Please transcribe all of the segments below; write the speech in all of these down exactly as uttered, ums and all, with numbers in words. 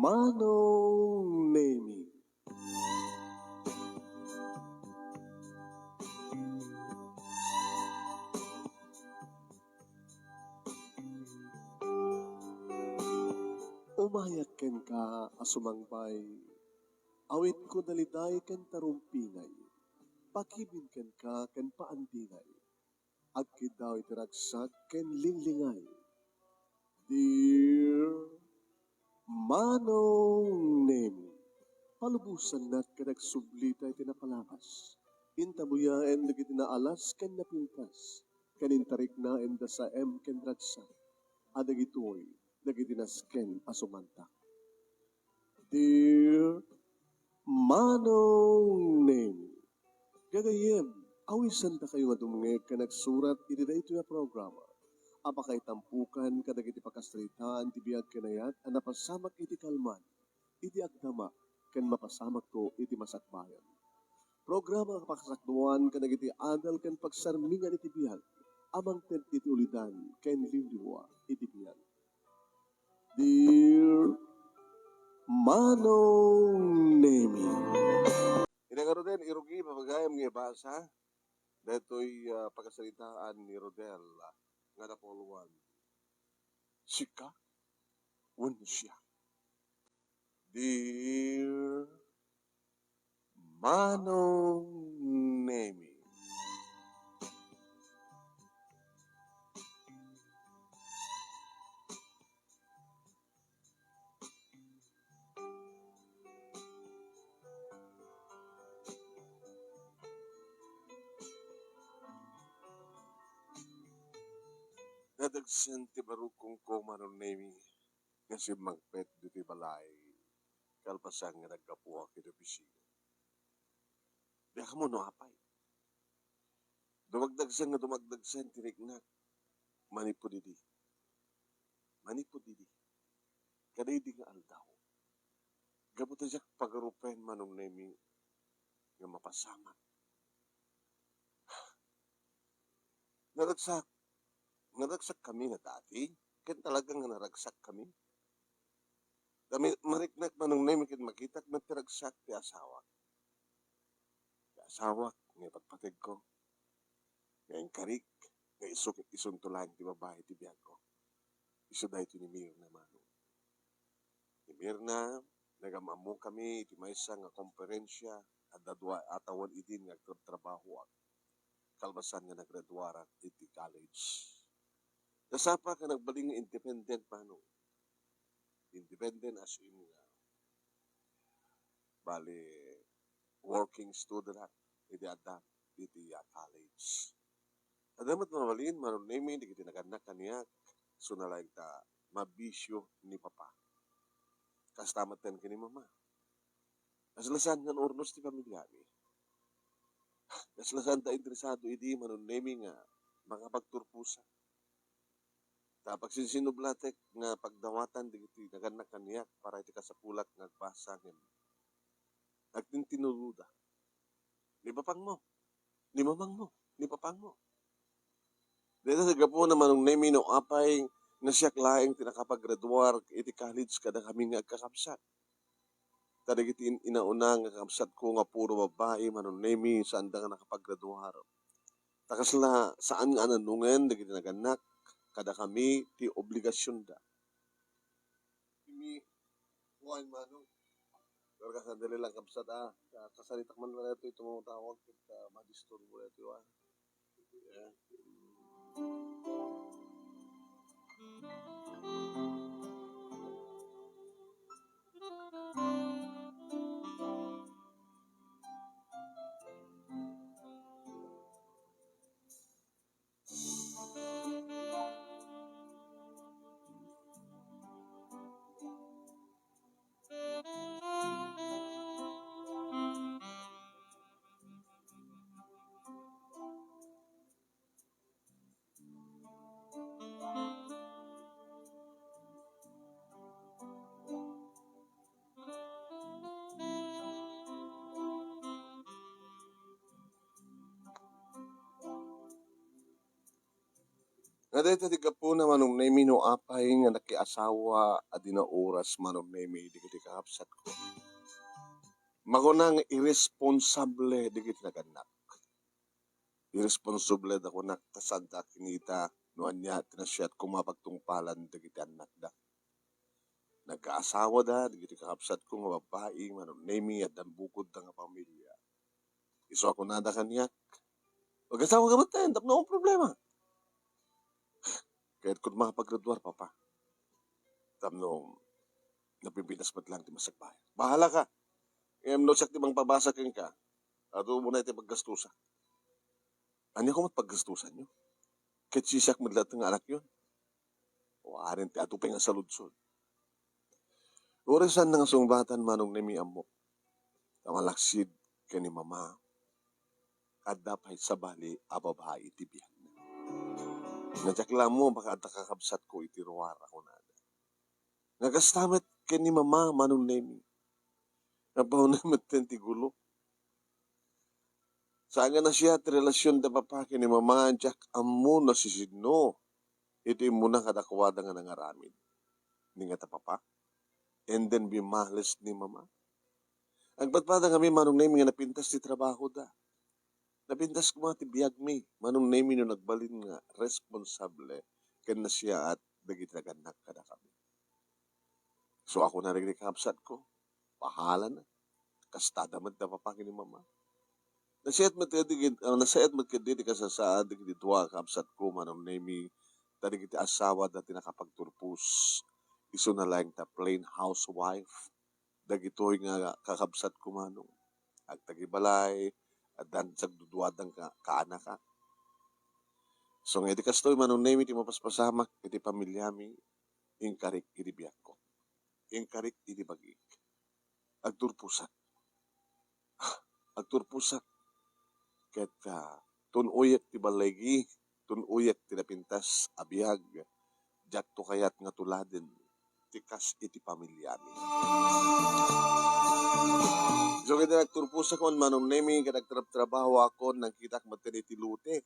Manong Nemi. Umayak kenka a sumangbay, awitko daliday ken tarumpingay, pakibin kenka ken paandingay. Agkiddaw iti ragsak ken linglingay. Dear Manong Nemi, palubosannak ket agsublita iti napalabas. Intabuyaen dagiti naalas ken napintas, ken intariknaenda sa em ken ragsak, a dagitoy dagiti nasken a sumantak. Dear Manong Nemi, gagayyem, awisandakayo nga dumngeg ken agsurat iti daytoy a programa a pakaitampukan kadagiti pakasaritaan ti biag ken ayat a napasamak iti kalman, iti agdama, ken mapasamakto iti masakbayan. Programa a pakasakduan kadagiti adal ken pagsarmingan iti biag a mangted iti ulidan ken liwliwa iti biag. Dear Manong Nemi. Ina nga Rodel, irugi, mapagayam nga ibasa daytoy, ah, pakasaritaan ni Rodel, ah, nga napulwan. Sika wenno siya. Dear Manong Nemi. Nadagsen ti barukongko, Manong Nemi, nga simmangpet ditoy balay, kalpasan nga naggapuak iti opisina. Diak ammo no apay. Dumagdagsen nga dumagdagsen ti riknak. Manipud idi. Manipud idi. Kadaydi nga aldaw. Gapu ta diak pagarupen, Manong Nemi, nga mapasamak. Naragsak, naragsakkami nga dati, ken talaga nga naragsakkami. Kami, mariknak, Manong Nemi, ket makitak met ti ragsak ti asawak. Ti asawak nga ipatpategko, nga inkarik, nga isu-, isunto laeng ti babai ti biagko. Isu daytoy ni Mirna, Manong. Ni Mirna, nagam-ammokami iti maysa nga komperensia, adda dua a tawen idin nga agtrabtrabahoak, kalpasan nga nagraduarak iti college. Nasapa nga nagbalin nga independent, Manong. Independent as in nga, bali, working student ak idi adda iti, ah, college. Adda met mabalin, Manong Nemi, dagiti nagannak kaniak, isuna laeng ta mabisio ni Papa. Kasta met ken ni Mama. Kasla saan nga naurnos ti pamiliami. Kasla saan ta interesado idi, Manong Nemi, nga makapagturposa. Ta pagsinsinublatek nga pagdawatan dagiti nagannak kaniak para iti kasapulak nga agbasa ngem agtintinudoda. Ni papangmo, ni mamangmo, ni papangmo. Dayta sa gapuna, Manong Nemi, no apay nga siak laeng ti nakapagraduar iti college kadakami nga agkakabsat. Ta dagiti in-, inauna nga kakabsatko nga puro babbai, Manong Nemi, saanda nga nakapagraduar. Ta kasla saan nga ananongen dagiti nagannak kadakami ti obligasionda. Imi, kuan, Manong. Pero kasandali lang, kabsat, ah. Ka-, kasaritak man pala ito, ito mga tawag, ket, ah, madisturbo na ito, ah. Yeah. Dayta ti gapuna, Manong Nemi, no apay nga nakiasawa a di naoras, Manong Nemi, dagiti kakabsatko. Makuna nga irresponsable dagiti nagannak. Irresponsable da kunak ta saanda a kinita no ania ti nasayaat koma a pagtungpalan dagiti annakda. Nagkaasawada dagiti kakabsatko nga babbai, Manong Nemi, addan bukodda nga pamilia. Isu a kunada kaniak, "Agasawa ka metten tapno awan problema." Kayatko a makapagraduar, Papa. Tapno napimpitas met laeng ti masakbayan. Bahala ka. Ngem no siak ti mangpabasa kenka, adu mo na iti paggastusak. Ania koma ti paggastusanyo? Ket siak met laeng nga anakyon. Wen ti adu pay nga saludsod. Uray saan nga sungbatan, Manong Nemi, ammok. Ta malaksid ken ni Mama, adda pay sabali a babai iti biagna. Nga diak la ammo, baka adda kakabsatko iti ruar a kunada. Nga kasta met ken ni Mama, Manong Nemi. Napaunay metten ti gulo. Saan nga nasayaat ti relasion da Papa ken ni Mama, diak ammo no siasino iti immuna kadakuada nga nangaramid. Ni nga ta Papa, and then be modest ni Mama. Agpadpada ngamin, Manong Nemi, nga napintas ti trabahoda. Napintas koma ti biagmi, Manong Nemi, no nagbalin nga responsable ken nasayaat dagiti nagannak kadakami. So, ako na dagiti kabsatko, bahalana. Kastada met da Papa ken ni Mama. Nasayaat met dagiti, ah, nasayaat met ketdi ti kasasaad dagiti dua a kabsatko, Manong Nemi, ta dagiti asawada ti nakapagturpos. Isuna laeng ta plain housewife dagitoy nga kakabsatko, Manong. Agtagibalay, addan sagduduadan ka, kaanaka. So, nga iti kastoy, Manong Nemi, ti mapaspasamak iti pamiliami, inkarik iti biagko. Inkarik iti bagik. Agturposak. Agturposak. Ket, ah, tun-oyek ti balligi, tun-oyek ti napintas a biag, diakto kayat nga tuladen ti kas iti pamiliami. Isu ket nagturposak man, Manong Nemi, ket agtrabtrabahoakon, nangkitak metten iti lote.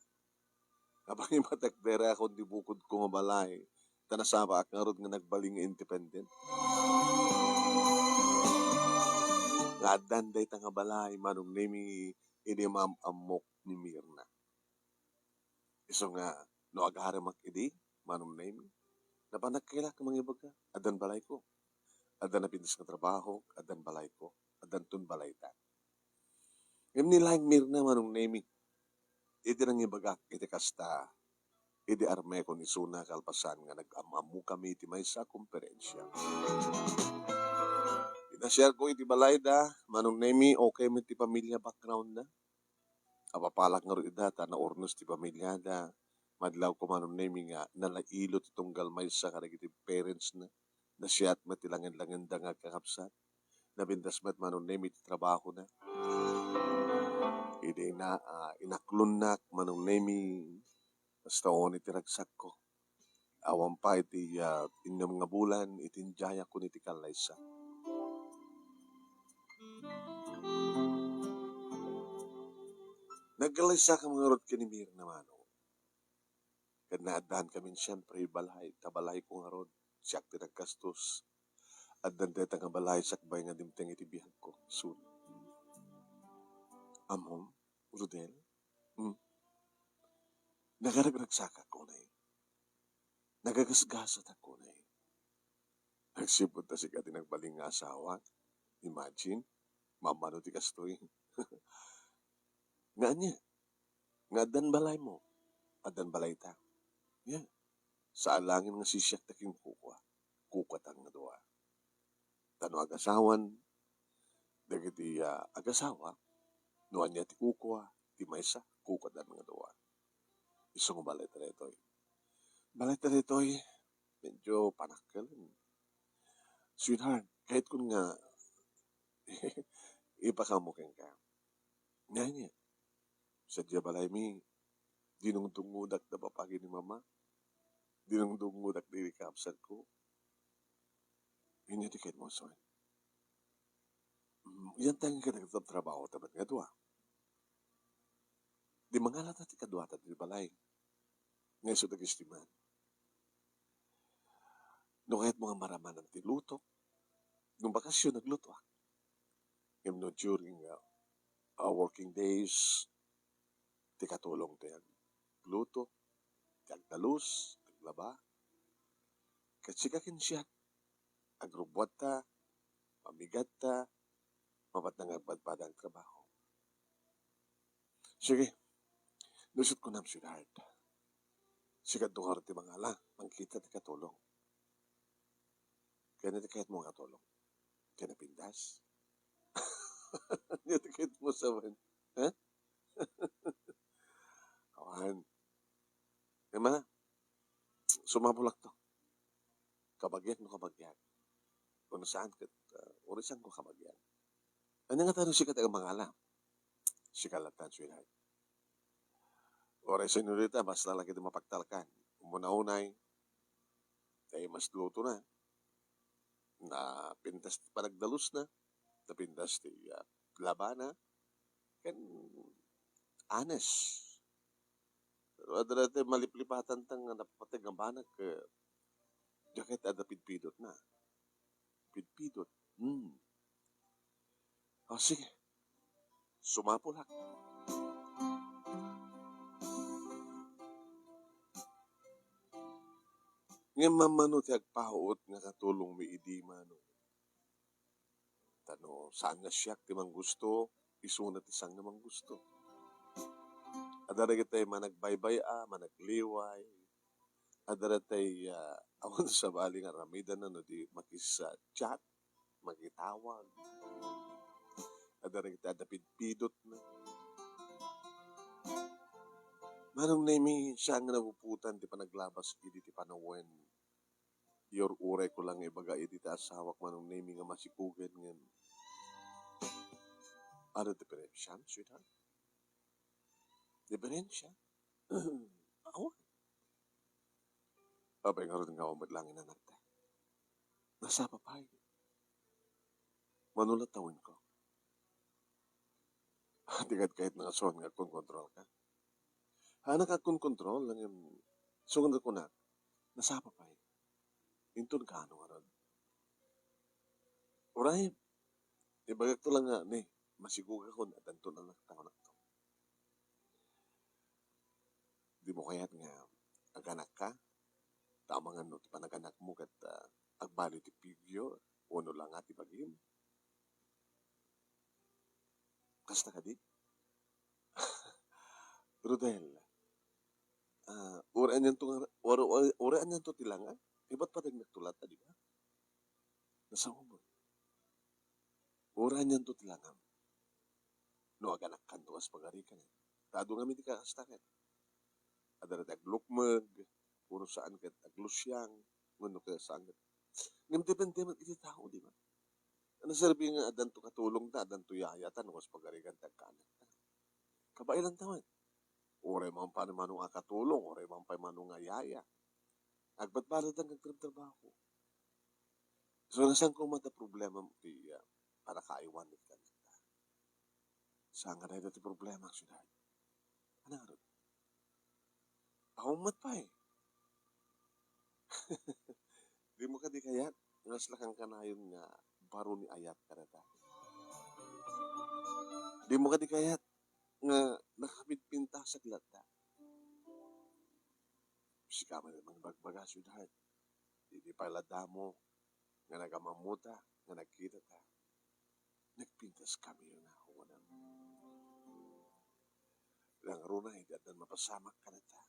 Apay, matekdere akon ti bukodko nga balay, ta nasabaak ngarud nga nagbalin nga independent. Nga addan dayta nga balay, Manong Nemi, idi maam-ammok ni Mirna. Isu nga, no agaremak idi, Manong Nemi, napanak kayat nga mangibaga, addan balayko. Addan napintas nga trabaho, addan balayko, addan ton balayta. Ngem ni laeng Mirna, Manong Nemi, iti nangibagak iti kasta, idi armekon isuna kalpasan nga nag-am-ammokami iti maysa a komperensia. Pinasiarko iti balayda, Manong Nemi, okay met ti pamilya backgroundna. Apapalak ngarud ida ta naurnos ti pamiliada. Madlawko, Manong Nemi, nga nalailo ti tunggal maysa kadagiti parentsna. Nasayaat met ti langen-langenda nga agkakabsat. Napintas met, Manong Nemi, ti trabahona. Idi na, ah, inaklonnak, Manong Nemi, kasta unay ti ragsakko. Awan pay ti, ah, innem nga bulan, iti indiayakon iti kallaysa. Nagkallaysakami ngarud ken ni Mirna, Manong. Ket naaddaankamin siempre balay, ta balayko ngarud, siak ti naggastos. Addan dayta nga balay sakbay nga dimteng iti biagko. Sun. Ammom, Rodel? Hmm. Nagaragragsakak unay. Nagagasgasatak unay. Agsipud ta sika ti nagbalin nga asawa. Imagine, mammano ti kastoy. Nga ania? Nga addan balaymo, addan balayta. Nia, saan laengen nga sisiak ta ken kukua, kukuata nga dua. Ta no agasawan dagiti, ah, agasawa, no ania ti kukua, ti maysa, kukuatan nga dua. Isu nga balayta daytoy. Balayta daytoy, medyo panakkelen. Sweetheart, kayatkon nga ipakammo kenka. Ania, ania? Sadiay balaymi, dinungdungngodak da Papa ken ni Mama. Dinungdungngodak dagiti kabsatko. Ania ti kayatmo a suay? Mm, yan tayo nga nagtatrabaho ta met nga dua. Di mangalata ti kaduata ti balay. Nga isu dagiti man. No kayatmo nga maramanan ti luto, no bakasyon, naglutoak. Ngem no during, uh, uh, working days, ti katulong ti agluto, ti agdalus, aglaba. Ket sika ken siak, agrubbuatta, mamigatta, mapatna nga agbadbada ti trabaho. Sige, no isut' kunam, sweetheart. Sika ngarud ti mangala, mangkita ti katulong. Ania ti kayatmo nga katulong? Ania, pintas? Ania ti kayatmo sawen? Ha? Awan. Ema, sumapulakto. Kabagiak no kabagiak. Wenno saan ket, ah, uray saanko kabagiak. Ania ngata no sika ti mangala? Sika latta, sweetheart. Uray, senyorita, basta la ketdi mapagtalkan. Umuna-unay, ta imas lutona. Napintas ti panagdalusna. Napintas ti, ah, labana. Ken honest. Pero adda daytoy maliplipatanta nga napapateg nga banag, eh, diak kayat adda pidpidotna. Pidpidot. Hmm. O, sige. Sumapulak. Ngem mammano ti agpaut nga katulongmi idi, Manong? Ta no saan nga siak ti manggusto, isuna ti saan nga manggusto. Adda dagiti managbay-bay-a, managliway. Adda dagiti, ah, awan sabali nga aramidenna no di makis-, ah, chat, makitawag. Adda dagiti adda pidpidotna. Manong Nemy, saan nga napuputan ti panaglabas idi ti panawen. Uray ko lang nga ibaga idi ti asawak, Manong Nemy, nga masikugen ngem. Ania ti diferensiam, sweetheart? Diferensia? Awan. Apay ngarud nga awan met laeng inanakta? Nasapa pay. Mano la tawenko? Di kayatna nga suan nga agkonkontrolka? Haan nga agkonkontrol, ngem isu nga kunak, nasapa pay. Inton kaano ngarud? Uray, ibagakto lang nga, ni, masigugakon, addanto anakta, anakto. Dimo kayat nga aganakka? Ta amangan no ti panaganakmo ket, ah, agbaliw ti figure wenno langa ti bagim. Kasta kadi? Rodel, ah, uray anianto nga, ur-, ur-, uray anianto ti langa? Ibat padagnak tulata, di ba? Nasaomo. Uray anianto ti langam? No aganakkanto kas pagarikan, eh. Ta adu ngamin ti kakasta ket. Adda dagiti aglukmeg, wenno saan ket aglusiang, wenno ket saan ket. Ngem depende met iti tao, di ba? Naserbi nga addanto katulongta, addanto yayata, no kas pagarikan ti agkanakta. Kabaelanta met. Uray man pay mano nga katulong, uray man pay mano nga yaya. Agbadbadada nga agtrabtrabaho. So, no saan koma ti problema ti, ah, panakaaywan iti kanakta? Saan nga dayta ti problema, sweetheart? Ania ngarud? Awan met pay. Dimo kadi kayat nga aslak kanayon nga baro ni ayat kadata? Dimo kadi kayat nga nakapinpintasak latta? Sika met ti mangbagbaga, sweetheart. Idi pay la damo nga nagamammota, nga nagkitata, nagpintaskami nga kunam. Nangruna idi addan mapasamak kadata,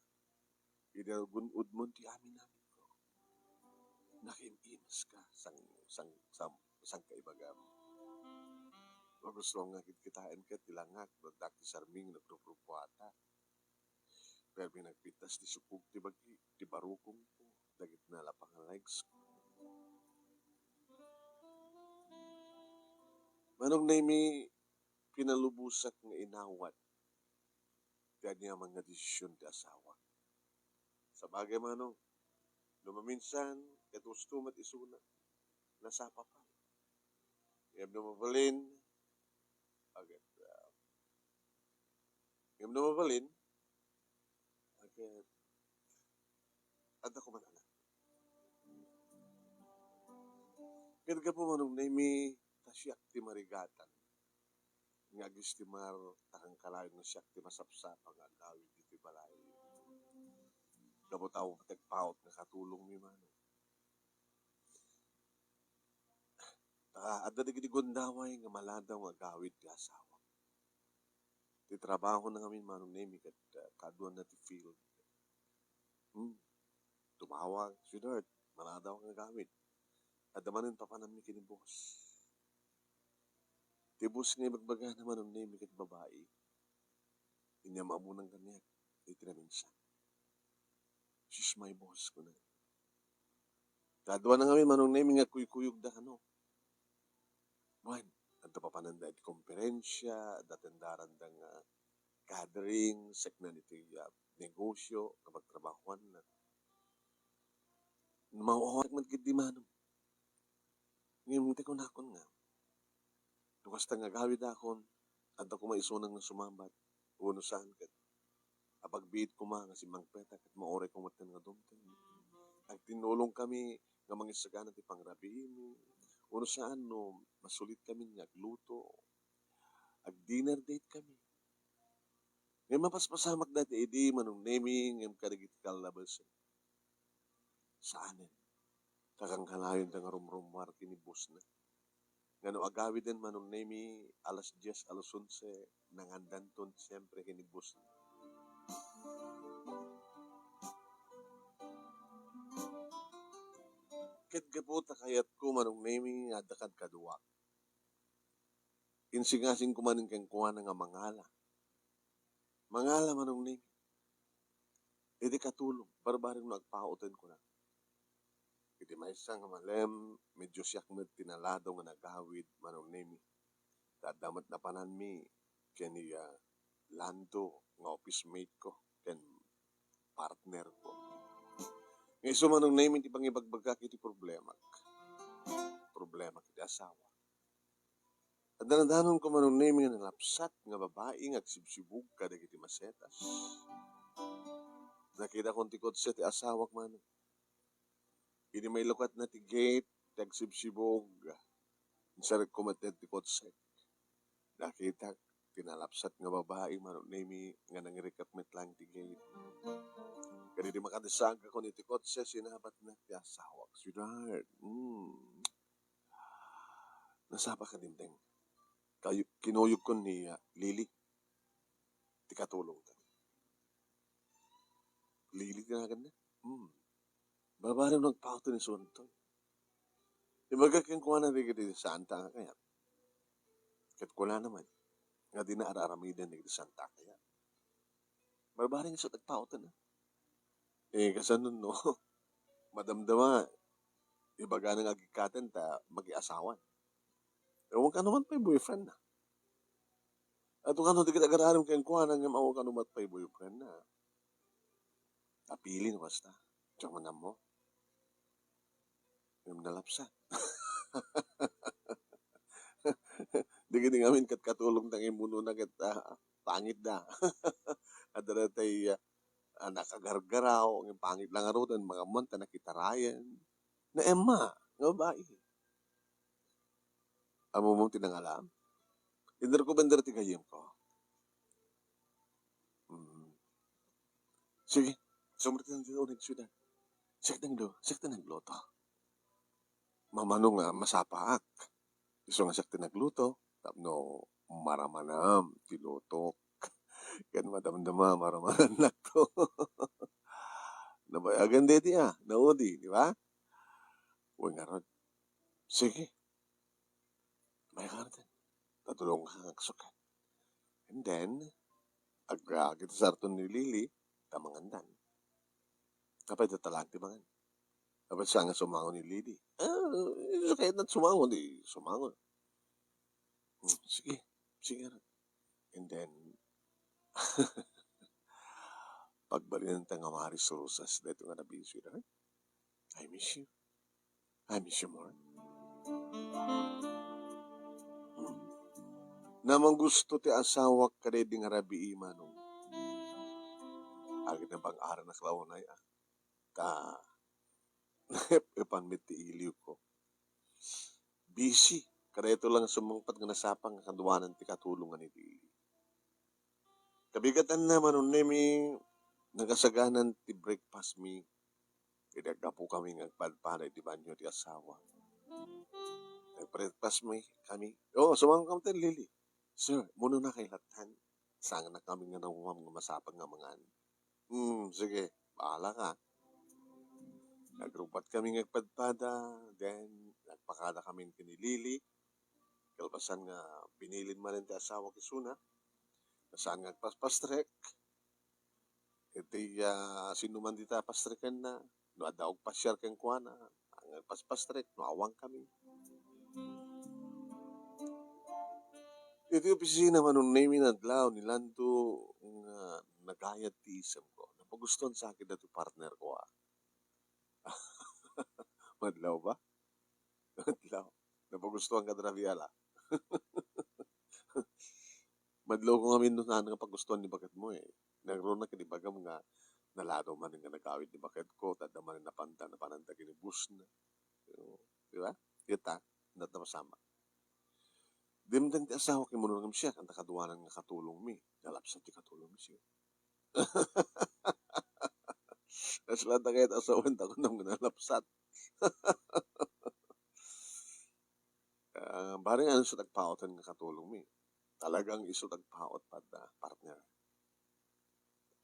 idi gun-odmon ti amin-aminko, nakim-imaska, sang, sang, sang, saan ka ibagam. Magusto nga kitkitaen ket ti langak, no adda ti sarming nagrubrubuata. Permi nagpintas ti sukog ti bagi, ti barukongko, dagiti nalapangan legs ko. Manong Nemy, pinalubosak nga inawat ti aniaman nga desisyon ti asawak. Sabagay, Manong, no maminsan, ket husto met isuna, nasapa pay. Ngem no mabalin, agat, ah, ngem no mabalin, agat, adda koma anak. Ket gapu, Manong Nemi, ta siak ti marigatan nga agistimar, ta kankalayo nga siak ti masapsapa nga agawid ditoy balay. Gapu ta awan pay ti agpaut nga katulongmi, Manong. Ta adda dagiti gundaway nga maladaw nga agawid ti asawa. Ti trabahona ngamin, Manong Nemi, ket, ah, kaaduanna ti field. Hmm. Tumawag, "Sweetheart, maladaw nga agawid." Adda manen papananmi ken ni boss. Ti boss nga ibagbagana, Manong Nemi, ket babai. Inyam-amunan kaniak iti naminsan. "She's my boss," kuna. Kaaduanna ngamin, Manong Nemi, nga kuykuyogda kano. Wen, adda papananda iti komperensia, adda tendaranda nga gathering, sakna iti, ah, negosyo nga pagtrabahuanna. Mauawak met ketdi, Manong. Ngem ti kunakon nga, no kasta nga agawidakon, adda koma isuna nga sumambat, wenno saan ket apagbiit koma nga simmangpetak ket mauray koma metten nga dumteng. Agtinnulongkami nga mangisagana ti pangrabiimi, wenno saan no masulitkami nga agluto, ag-dinner date kami. Ngem mapaspasamak dayta idi, Manong Nemi, ngem kadagiti kallabesen. Saanen. Ta kankanayon nga rumrummuar ken ni bossna. Nga no agawiden, Manong Nemi, alas dies, alas onse, nangandanton siempre ken ni bossna. Ket gapu ta kayatko, Manong Nemi, nga adda kadkaduak, insingasingko manen kenkuana nga mangala. Mangala, Manong Nemi. Idi katulong, barbareng no agpauten, kuna. Iti maysa nga malem, medyo siak met ti naladaw nga nagawid, Manong Nemi. Ta adda met napananmi ken ni, ah, Lando nga office mate ko ken partner ko. Nga isu, Manong Nemi, ti pangibagbagak iti problemak. Problemak iti asawa. Adda nadanonko, Manong Nemi, nga nalapsat nga babai nga agsibsibug kadagiti masetas. Nakitakon ti kotse ti asawak, Manong. Idi mailukatna ti gate ti agsibsibug, insarekko met ti kotse. Nakitak ti nalapsat nga babai, Manong Nemi, nga nangirikep met laeng ti gate. Ket idi makadisagakon iti kotse, sinabatna ti asawak. Sweetheart, mm. Nasapa ka dimdeng. Kayu-, kinuyogkon ni, ah, Lily. Ti katulongta. Lily ti naganna? Hmm. Barbareng no agpauten isunto. Ibaga kenkuana dagiti santa nga kayat. Ket kunana man, nga dina ar-aramiden dagiti santa nga kayat. Barbareng isu ti agpauten, ah. Eh, kasano no? Madamdama, ibagana nga agikkaten ta magiasawan. Ewan ka naman pay boyfriend na. Ato kano di kita agar-aram kenkuana ngem awan ka naman pay boyfriend na. Napili no kasta. Diak man ammo. Ngem nalapsat. Dagiti ngamin ket katulongta nga immunona ket, ah, pangitda. Adda daytay, ah, nakagargaraw, ngem pangit la ngaruden, mangammoan ta nakitarayan. Naemma nga babai. Ammom ti nangalam? Inderko bender ti gayyemko. Mm. Sige, sumrek ti uneg, sweetheart. Siak ti naglu-, siak ti nagluto. Mamano nga masapaak. Isu nga siak ti nagluto, tapno maramanam ti lutok. Ken madamdama, maramanannakto. Nabayagan deti, ah, naudi, di ba? Wen ngarud, sige. May karten. Tatulong ka nga agsukat. And then, ag-, agkita sarton ni Lily, ta mangandan. Apay, datalaan ti mangan. Apay, saan nga sumango ni Lily? Ah, kayatna sumango, di sumango. Hmm, sige, sige. And then, pagbalinanta nga Maris Rosas, dayto nga nabisi, right? I miss you. I miss you more. Hmm. Namangusto ti asawak kadaydi nga rabii, Manong. Agnabang-aranak la unay, ah. Ta, naep-epan met ti iliwko. busy. Kadaytoy lang sumungpet nga nasapa nga kaduanan ti katulong nga ni Lily. Kabigatanna, Manong Nemi, nakasaganan ti breakfast mi. Idi aggapu kami nga agpadpada iti banio ti asawa. Nag-breakfast mi kami. Oo, sumangpet kami ti Lily. "Sir, munona kay lattan. Saan na kami nga naumam nga masapang nga mangan?" "Hmm, sige, bahala ka." Nagrubbat kami nga agpadpada, then nagpakada kami ken ni Lily. Kalpasan nga binilin manen ti asawa isuna, saan nga agpaspastrek. Iti, ah, sino man dita pastrekenna, no adda agpasiar kenkuana, agpaspastrek, no awan kami. Iti opisina, Manong Nemi, nadlaw ni Lando nga nagayat ti isemko. Napagustuan sa akin dati partner ko, ah. Madlaw ba? Madlaw. Napagustuan ka, Rabial, ah. Madlaw ko ngamin no saan nga pagustuan ni baketmo, eh. Nangruna ket ibagam nga naladaw man nga nagawid ni baketko, ta adda man napanda, napananda ken ni boss na. So, di ba? Kita, nat napasama. Dimteng ti asawa ket munona ngem siak, anta kaduanan nga katulongmi. Nalapsat ti katulongmi, siak. Kasla ta kayat asawen ta kunam nga nalapsat. Ah, bareng ano sa tagpaotan nga katulongmi? Talagang isu tagpaot pad, ah, partner.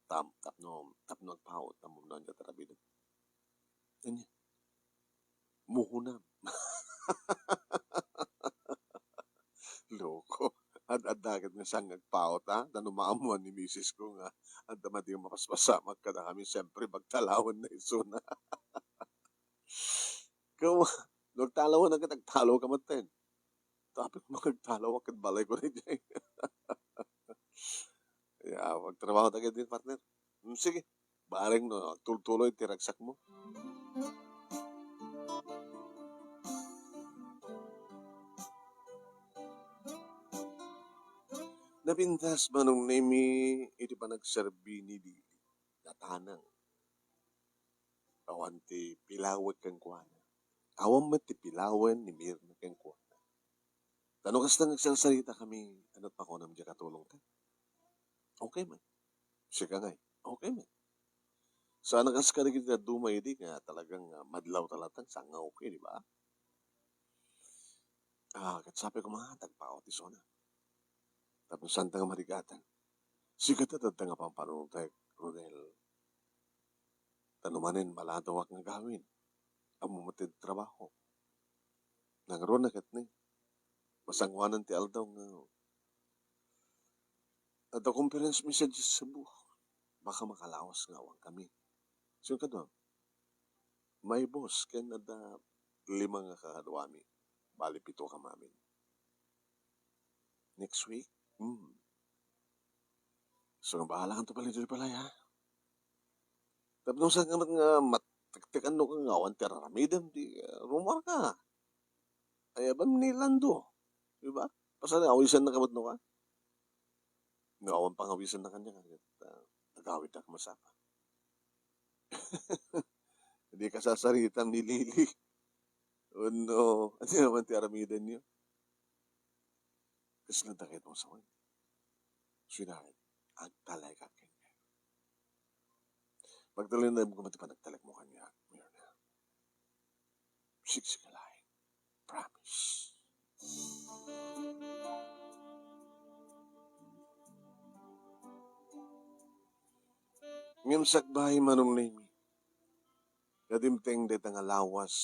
Tam-, tapno, tapno agpaot, tapno ania ti aramidenmo? Ania? Muhunam. Loko. Ad-adda ket nga saan nga agpaot, ha? Ta no maammuan ni misis ko nga adda madi nga mapaspasamak kadakami, siyempre, pagtalawenna isuna. Ikaw, no agtalawenna ket agtalawka metten. Tapno agtalawak ket balayko daydiay. Ya, magtrabaho ta ketdi, partner. Hmm, sige. Bareng no agtultuloy ti ragsakmo. Napintas, Manong Nemi, iti panagserbi ni Lily. Natanang. Awan ti pilawek kenkuana. Awan met ti pilawen ni Mirna kenkuana. Ta no kasta nga agsarsarita kami, ano ti pakunam diay katulongta? Okay man. Sika ngay, okay man. Saan a kas kadagiti dadduma idi nga talagang, ah, madlaw ta latta, saan nga okay, di ba? Ah, ket sabi ko, "Ma, tagpaot isuna. Tapno saanta nga marigatan. Sika ti adda nga pampanunotek, Rodel. Ta no manen maladawak nga agawid, ammom met ti trabaho." Nangruna ket ni, masangoanan ti aldaw nga adda conference mi sadiay Cebu. Baka makalawas nga awan kami. So, kadua, my boss ken adda lima nga kakaduami. Bali, pito kami amin. Next week? Hmm. So, nga bahala kanto pala ditoy pala, ha? Tapno saan ka met nga matektekan no nga awan ti ar-aramidem, di, ah, rummuarka. Ayaban ni Lando, di ba? Pasayaat, awisanna ka met no ka? No awan pangawisanna kaniak, ket, ah, agawidda a masapa. Di kasasarita ni Lily. Wenno, ania man ti aramidenyo? Kasla dagiti masawen. Sweetheart, agtalek kenka. Pagtalinaedmo met ti panagtalekmo kaniak, Mirna. Siksika laeng. Promise. Ngem sakbay, Manong Nemi, nga dimteng dayta nga lawas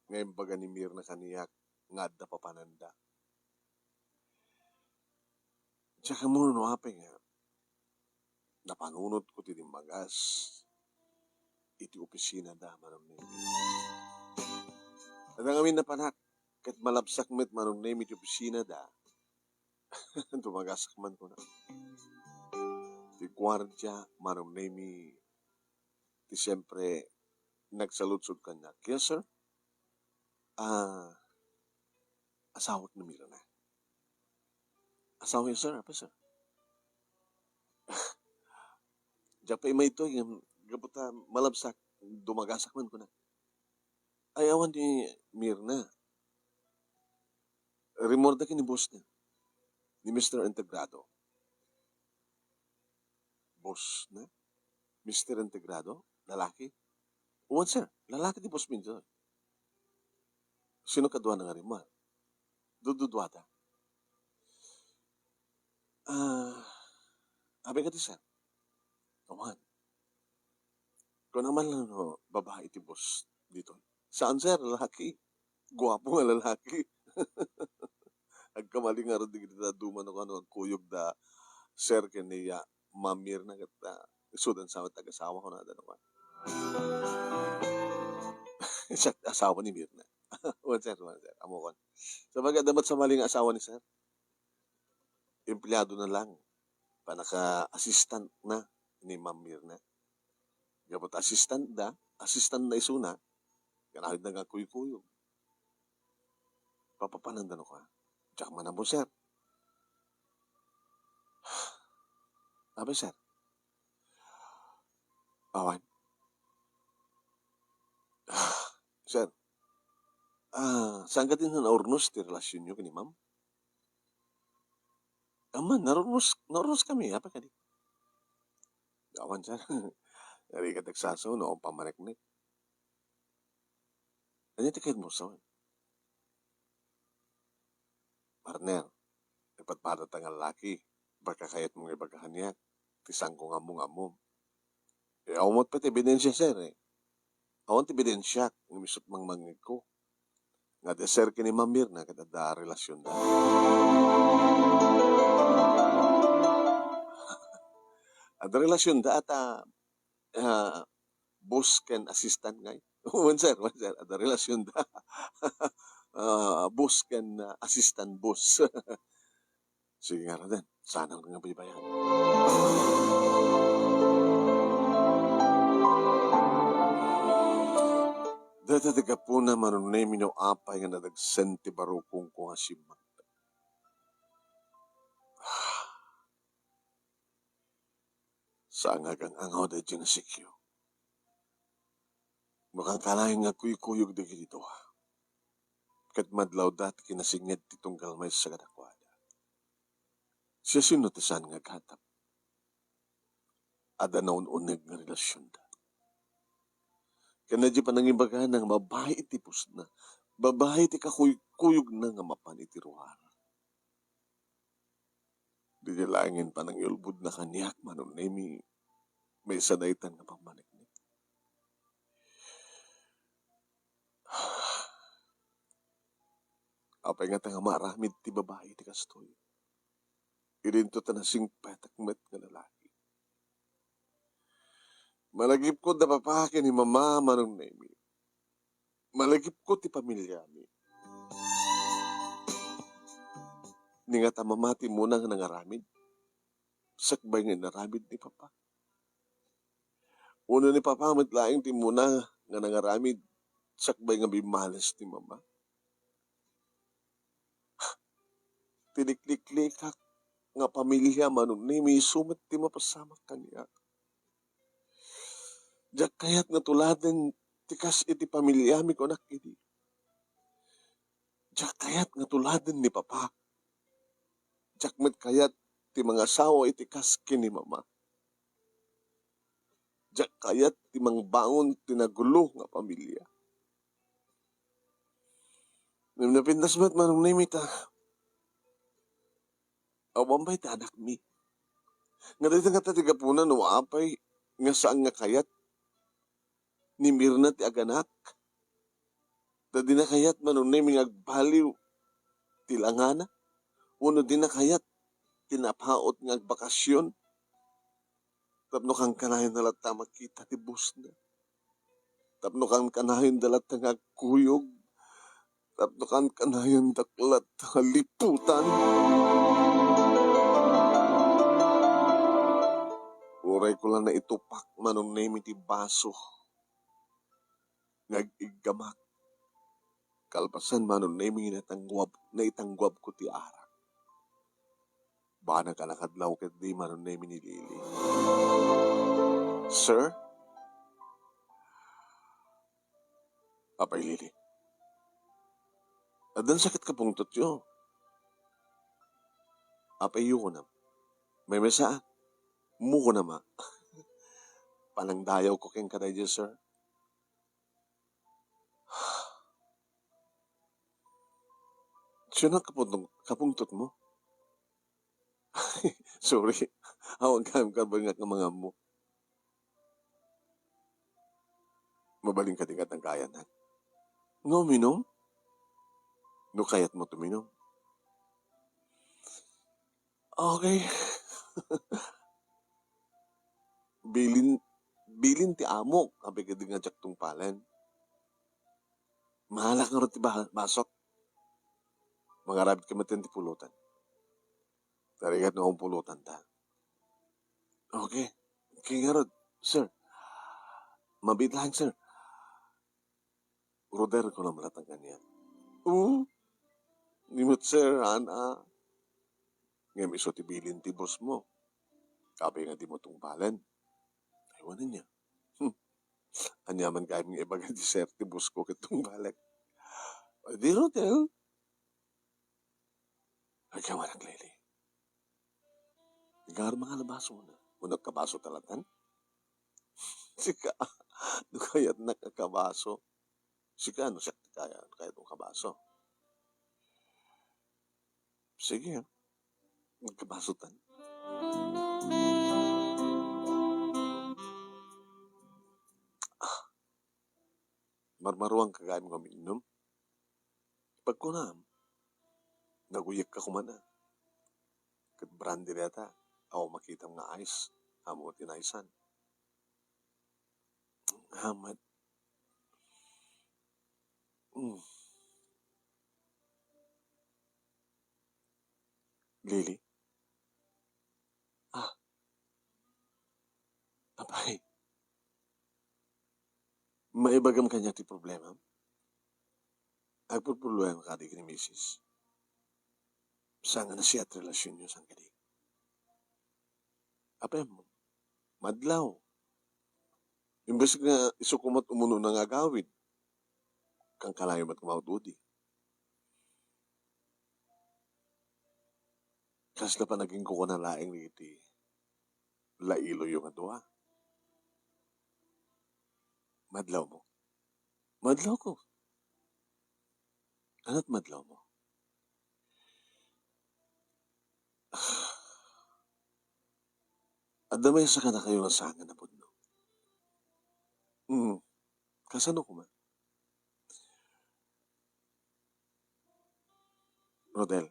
nga imbaga ni Mirna kaniak nga adda papananda. Diak ammo no apay nga napanunotko ti dimmagas iti opisinada, Manong Nemi. Adda ngamin napanak, ket malabsak met, Manong Nemi, iti opisinada. Dumagasak man kuna. Ti guardia, Manong Nemi, ti siempre nagsaludsod kaniak. "Yes, sir." "Ah, asawak ni Mirna?" "Asawa, yes, sir. Apay, sir?" "Diak pay maytoy, ngem gapu ta malabsak, dumagasak man kuna." "Ay, awan ni Mirna." Rimmuarda ken ni boss na, ni Mister Integrado. Boss na? Mister Integrado? Lalaki? Wen, sir. Lalaki ti boss mi ditoy. Sino kaduana nga rimmuar? Dududuada. Ah, abi kadi, sir? Awan. Kuna man lang no babae ti boss ditoy. Saan, sir? Lalaki. Guapo nga lalaki. Agkamali ngarud dagiti dadduma no kano agkuyog da sir ken ni, ah, Ma'am Mirna ket, ah, isudan sa met ti agasawak, kunada no kano. Siak ti asawa ni Mirna. Wen, sir, wen, sir. Ammokon. Sabagay, adda met sabali nga asawa ni sir. Empleado na lang. Panaka-assistant na ni Ma'am Mirna. Gapu ta assistant da, assistant na isuna, kanayon da nga kuykuyog. Papapananda no ka. Diak man ammo, sir. Abi, sir. Awan. Sir, ah, saan kadi naurnos ti relasionyo ken ni ma'am? Aman, naurnos, naurnos kami, apay kadi? Awan, sir. Narigat agsasaw, no, ang pamaneknek. Ania ti kayatmo sawen? Partner, ipatpatata nga laki, baka kayatmo nga ibaga kaniak, ti saanko nga ammo nga ammom. Eh, awan met pay ti ebidensia, sir, eh. Awan ti ebidensia, nga misut mangmangngegko. Nga di sir ken ni Ma'am Mirna, ket adda relasionda. Adda relasionda, ata, ah, boss ken assistant ngay. Wen, sir, wen, sir. Adda relasionda. Ah, boss ken, ah, assistant boss. Sige ngaruden, saanak nga baybayan. Dayta ti gapuna, Manong Nemi, no apay nga nadagsen ti barukongko nga simmangpet. Saan nga agang-angaw daydiay nga sikyo. No kankanayon nga agkuykuyog dagiti dua, ket madlawda ti kinasinged ti tunggal maysa kadakuada. Siasino ti saan nga aghatap? Adda naun-uneg nga relasionda. Ken daydiay panangibagana nga babai iti pusna, babai ti kakuykuyogna nga mapan iti ruar. Daydiay laengen panangiulbodna kaniak, Manong Nemi, maysa daytan nga pammaneknek. Apay ngata nga maaramid ti babai ti kastoy? Idinto ta nasingpetek met nga lalaki. Malagipko da papa ken ni mama, Manong Nemi. Malagipko ti pamiliami. Ni ngata mama ti immuna nga nangaramid, sakbay nga inaramid ni papa. Wenno ni papa met laeng ti immuna nga nangaramid, sakbay nga bimmales ni mama. Ti likliklikak nga pamilia, Manong Nemi, isu met ti mapasamak kaniak. Diak kayat nga tuladen ti kas iti pamiliami, kunak idi. Diak kayat nga tuladen ni papa. Diak met kayat ti mangasawa iti kas ken ni mama. Diak kayat ti mangbangon ti nagulo nga pamilia. Ngem napintas met, Manong Nemi, ta awan pay ti anakmi. Nga dayta ngata ti gapuna no apay nga saan nga kayat ni Mirna ti aganak. Ta dina kayat, Manong Nemi, nga agbaliw ti langana, wenno dina kayat ti napaut nga agbakasyon tapno kankanayonna latta makita ti bossna. Tapno kankanayonda latta nga agkuyog. Tapno kankanayondak latta nga liputan. Uray ko la naitupak, Manong Nemi, ti baso nga ig-iggamak. Kalpasan, Manong Nemi, naitangguab-, naitangguabko ti arak. Banag a nakadlaw ketdi, Manong Nemi, ni Lily. Sir? Apay Lily, addan sakit ka pungtotyo. Apay, kunam. Maymaysaak. Kunam a. Panangdayawko kenka daydiay, sir. Siak a kapungtot-, kapungtotmo? Sorry. Awan gayam kabengak nga mangammo. Mabalin kadi nga nagayat, ha? Nga uminom? No kayatmo uminom. Okay. Bilin, bilin ti amok, apay kadi nga diak tungpalen. Mahalak ngarud ti ba-, basok. Mangarabit ka met ti pulutan. Tarigat no pulotan ta. Okay. Okay, ngarud, sir. Mabiit lang, sir. Roder, kunam laeng kaniak. Oo. Ni met, sir, ana. Ngem isu ti bilin ti boss mo. Apay nga dimo tungpalen. Ay, wen ania. Hmm. Ania man gayam nga ibaga ti sir ti boss ko ket tungpalek. Di, Rodel. Agyaman ak, Lily. Ngarud, mangalabaso na. Kung nagkabaso talagan. Sika, no kayatnak a kabaso. Sika, no siak ti kaya, kayatmo kabaso. Sige, magkabasotan. Ah, marmaruang ka gayam nga uminom. Pagkunam, naguyek ka kuman a. Ket brandy dayta, awan makitam nga ice, ammo ti naisan. Amat. Mm. Lily? Ah. Apay. Maibagam kaniak ti problemam? Agpurpurluem kadi ken ni misis. Saan nga nasiat relasionyo saan kadi? Apay, madlaw. Imbes nga isu koma ti umunona nga agawid, kankanayo met nga maud-udi. Kasla panagingkukuna laeng iti lailoyo nga dua. Madlawmo. Madlawko. Ania ti madlawmo? Adda maysa kadakayo nga saan nga napudno. Mm. Kasano koma? Rodel,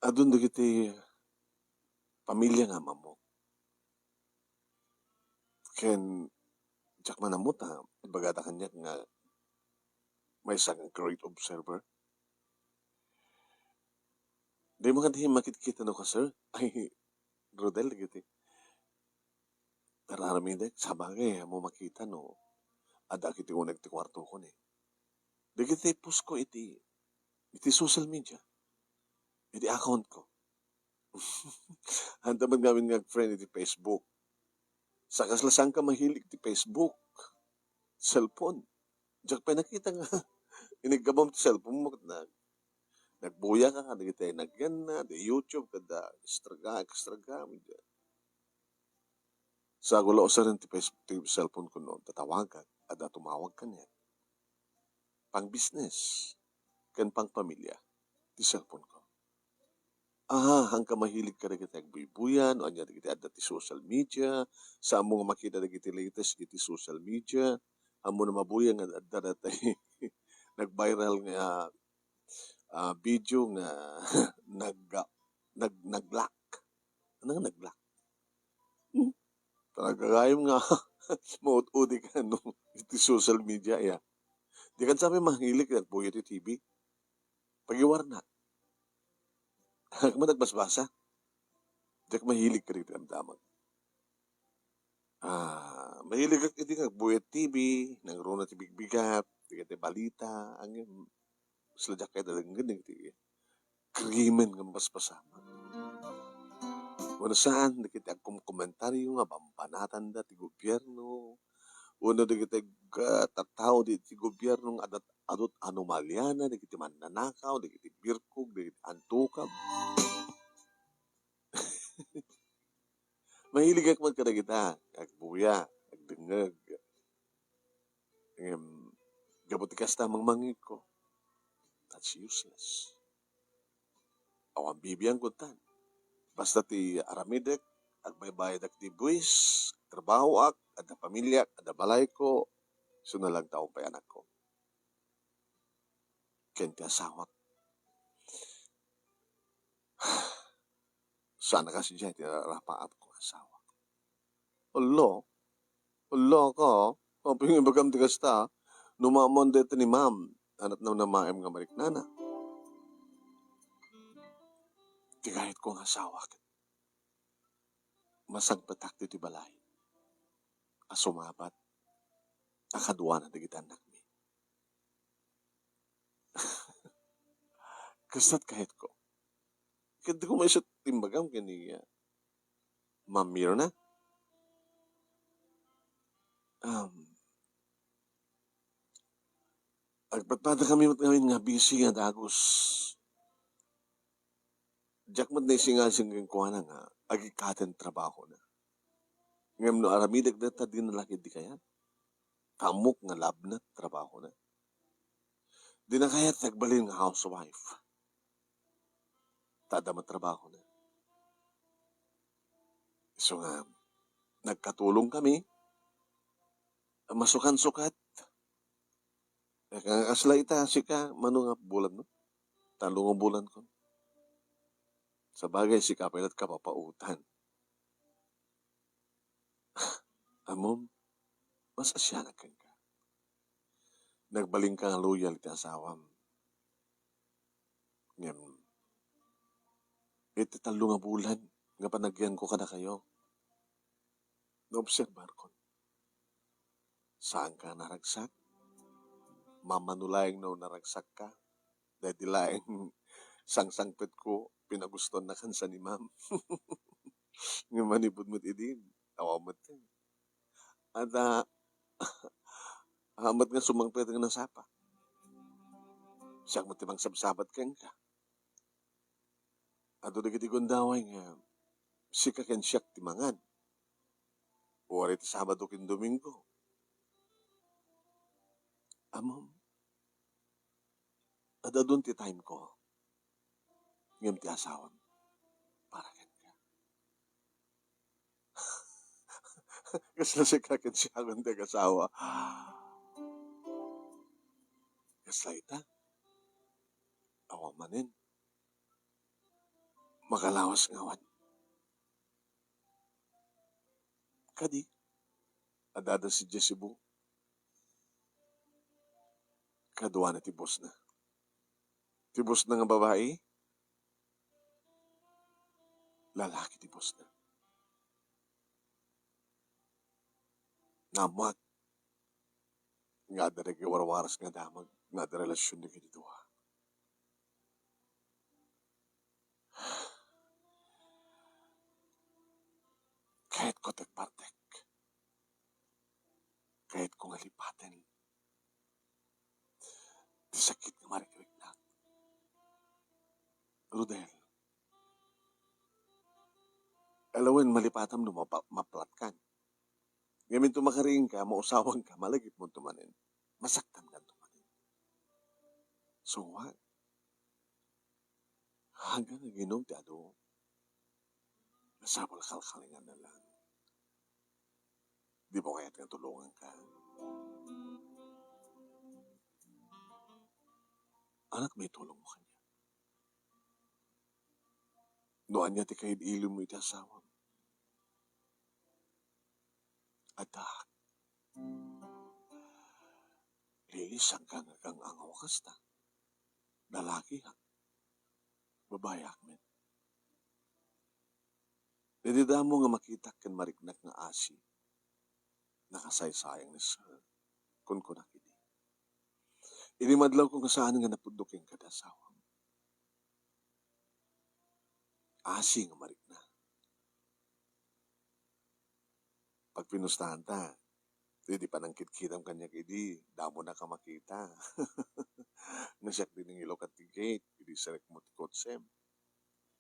adun dagiti pamilia nga ammo. Ken diak man ammo ta ibagada kaniak nga maysa nga great observer. Dimo kadi makitkita no ka, sir? Ay, Rodel, dagiti ar-aramidek, sabagay, ammo makita no adda iti uneg ti kuartoko ni. Dagiti post ko iti, iti social media, iti account ko. Ania man ngamin nga friend iti Facebook. Sa kasla, saan ka mahilig iti Facebook? Cellphone. Diak pay nakita nga iniggabam ti cellphone mo ket nag-, nagbuya ka kadagiti nagyanna, di YouTube, kada extra ga-, extra gamit. Sa gula usarin ti face-, ti cellphone ko no, tatawagak, adda tumawag kaniak. Pang-business, ken pang-pamilia, ti cellphone ko. Aha, saan ka mahilig kadagiti agbuybuya, no ania dagiti adda ti social media, saan mo nga makita dagiti latest iti social media, ammo no mabuya nga adda datay nag-viral nga, ah, video nga nag-, nag-, nag-lock. Ano nga nag-lock? Hmm. Talaga gayam nga maud-udi ka, no? Iti social media, ya. Di ka sabi mahilig nagbuya ti T V. Pagiwarna. Agman nagbasbasa. Diak mahilig kadagiti damdamag. Ah, mahilig ak iti nga agbuya ti T V, nangruna ti bigbigat, dagiti balita, ngem, sila diak kayat a denggen dagiti krimen nga mabasbasam. Wenno saan, dagiti agkomkomentario nga bambanatanda ti gobierno, wenno dagiti ag-, ah, tattao di ti gobierno nga adat-, adut anomaliana, dagiti mannanakaw, dagiti birkog, dagiti antukab. Mahiligak met kadagita, agbuya, agdengngeg. Ngem, gapu ti kasta, mangmangngegko. That's useless. Awan bibiangko tan. Basta ti aramidek, agbaybayadak ti buis, trabahoak, adda pamiliak, adda balayko, isu na lang taon pay anakko. Ken ti asawak. Saan a kas idiay ti nararapaap ko nga asawa. Hello? Hello ka? Apay nga ibagam ti kasta? No maammoan dayta ni ma'am, anat na namaem nga mariknana. Ti gayatko nga asawa, ket masangpetak ditoy balay a sumabat a kaduana dagiti annakmi. Kasta't kayatko. Ket di ko maisut ti imbagam ken ni, ah, Ma'am Mirna. Um, agpadpadakami met ngamin nga busy nga dagus. Diak met naisingasing kenkuana nga agikkaten trabahona. Ngem no aramidek dayta, dina la ketdi kayat. Ammok nga labna ti trabahona. Dina kayat ti agbalin nga housewife. Ta adda met trabahona. Isu nga, nagkatulongkami. Masukansukat. Nga kasla ita, sika, mano nga bulan mo? Tallo nga bulan ko. Sabagay, sika pay la't kapapautan. Ammom, mas asianak kenka. Nagbalinka nga loyal iti asawam. Ngem, iti tallo nga bulan nga panagyanko kadakayo, naobserbarkon. Saanka naragsak? Mamano laeng no naragsakka. Daydi laeng sangsangpetko, pinagustoanna kansa ni ma'am. Ngem manipud met idin, awan met. Adda, awan met nga sumangpet nga nasapa. Siak met ti mangsabsabat kenka. Adu dagiti gundaway nga sika ken siak ti mangan. Uray ti Sabado ken Domingo. Ammom, ad-adun ti time ko. Ngem ti asawam, para kenka. Kasla sika ken siak ti agasawa. Kasla ita? Awan manen. Makalawas nga awan. Kadi, adda sadiay Cebu. Kaduana ti bossna. Ti bossna nga babai, lalaki ti bossna. Naammoak nga adda dagiti warwaras nga damag nga adda relasion dagiti dua. Kayatko ti agpartek. Kayatko nga lipaten ti sakit nga marikriknak. Rodel, alawen malipatam no mapa-, maplatkan. Ngem inton makariingka, mausawanka, malagipmonto manen. Masaktankanto manen. So what? Hanggang aginom ti adu. Nasapul kalkalingan na lang. Di mo kayat nga tulungan ka? Anak, may tulong mo kanya. No anya ti kail-ilim mo iti asawam. Adda. Lilis, saan ka nga agang-angaw kasta? Lalaki, ha? Babayak met. Daydi damo nga makitak ken mariknak nga asi, nakasaysayang ni Sir, kunkunak idi. Idi madlawko nga saan nga napudno kenka ti asawam. Asi nga marikna. Pagpinustahanta, idi panangkitkitam kaniak idi, damo na ka makita. Nga siak di nangilukat ti gate. Isarek mo ti kotsem.